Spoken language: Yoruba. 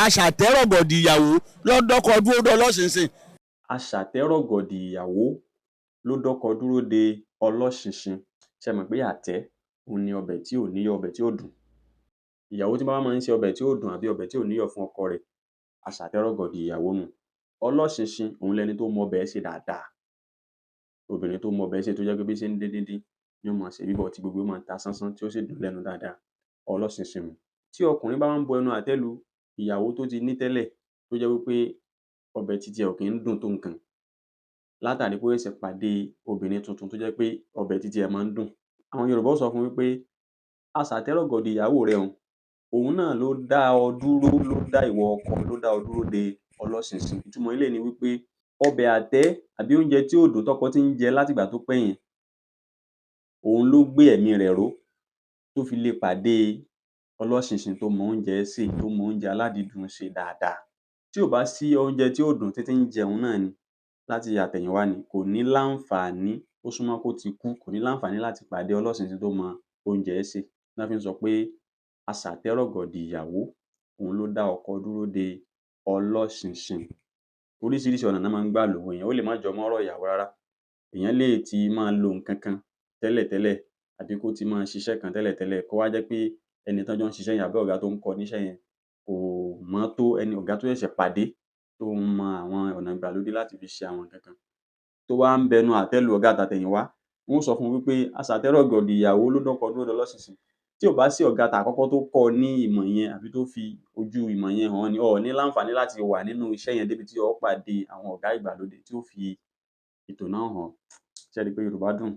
Aṣàtẹ́rọ̀gọ̀dì ìyàwó ló dọ́kọ dúró dọlọ́ṣinṣin. Aṣàtẹ́rọ̀gọ̀dì ìyàwó ló dọ́kọ dúró de ọlọ́ṣinṣin. Ṣé ẹ mọ̀ pé àtẹ́ òun ni ọbẹ̀ tí ò níyọ̀, ọbẹ̀ tí ò dùn. Ìyàwó tí bá wá máa ń ṣe ọbẹ̀ tí ò dùn àbí ọbẹ̀ tí ò níyọ̀ fún ọkọ rẹ̀, aṣàtẹ́rọ̀gọ̀dì ìyàwó nu. Ọlọ́ṣinṣin òun lẹni tó mọ ọbẹ̀ sè dáadáa. Obìnrin tó mọ ọbẹ̀ sè tó jẹ́ pé bí ṣe ń dín díndín ni ó máa ṣe bíbọ̀ tí gbogbo ẹ̀ ó máa ta sánsán tí ó sì dùn lẹ́nu dáadáa. Ọlọ́ṣinṣin nù. Tí ọkùnrin bá wá ń bu ẹnu àtẹ́ lu ìyàwó tó ti ní tẹ́lẹ̀, tó jẹ́ wí pé ọbẹ̀ titi ẹ̀ ò kí ń dùn tó nǹkan, látàrí pé ó ṣẹ̀ṣẹ̀ pàdé obìnrin tuntun tó jẹ́ pé ọbẹ̀ titi ẹ̀ máa ń dùn. Àwọn Yorùbá ó sọ fún wí pé aṣàtẹ́rọ̀gọ̀dì ìyàwó rẹ un, òun náà ló dá ọ dúró, ló dá ìwọ ọkọ, ló dá ọ dúró de ọlọ́ṣinṣin. Ìtumọ̀ eléyìí ni wí pé ọbẹ̀ àtẹ́ àbí oúnjẹ tí ò dùn tọ́kọ tí ń jẹ látìgbà tó pẹ́ yẹn, òun ló gbé ẹ̀mí rẹ̀ ró tó fi le pàdé ọlọ́ṣinṣin tó mọ oúnjẹ sè, tó mọ oúnjẹ aládìídùn sè dáadáa. Tí ò bá sí oúnjẹ tí ò dùn tí tí ń jẹun náà ni láti àtẹ̀yìnwá ni, kò ní láǹfààní, ó súnmọ́ kó ti kú, kò ní láǹfààní láti pàdé ọlọ́ṣinṣin tó mọ oúnjẹ sè. Ná fi ń sọ pé aṣàtẹ́rọ̀gọ̀dì ìyàwó òun ló dá ọkọ dúró de ọlọ́ṣinṣin. Oríṣiríṣi ọ̀nà ná máa ń gbà lòwe yẹn, ó lè má jọ mọ́ ọ̀rọ̀ ìyàwó rárá. Èèyàn lè ti máa lo nǹkan kan tẹ́lẹ̀tẹ́lẹ̀ àbí kó ti máa ṣiṣẹ́ kan tẹ́lẹ̀tẹ́lẹ̀, kó wá jẹ́ pé ẹni tán jọ ń ṣiṣẹ́ yẹn àbí ọ̀gá tó ń kọ́ ọ níṣẹ́ yẹn kò mọ̀ ọ́n tó ẹni ọ̀gá tó ṣẹ̀ṣẹ̀ pàdé tó mọ àwọn ọ̀nà ìgbàlódé láti fi ṣe àwọn nǹkan kan, tó wá ń bẹnu àtẹ́ lu ọ̀gá tàtẹ̀yìnwá, wọ́n ó sọ fún un wí pé aṣàtẹ́rọ̀gọ̀dì ìyàwó ló dọ́kọ dúró dọlọ́ṣinṣin. Tí ò bá sí ọ̀gá tàkọ́kọ́ tó kọ́ ọ ní ìmọ̀ yẹn àbí tó fi ojú ìmọ̀ yẹn hàn ọ́ ni, o ò ní láǹfààní láti wà nínú iṣẹ́ yẹn débi tí o ó pàdé àwọn ọ̀gá ìgbàlódé tí ó fi ètò náà hàn ọ́. Ṣé ẹ rí i pé Yorùbá dùn?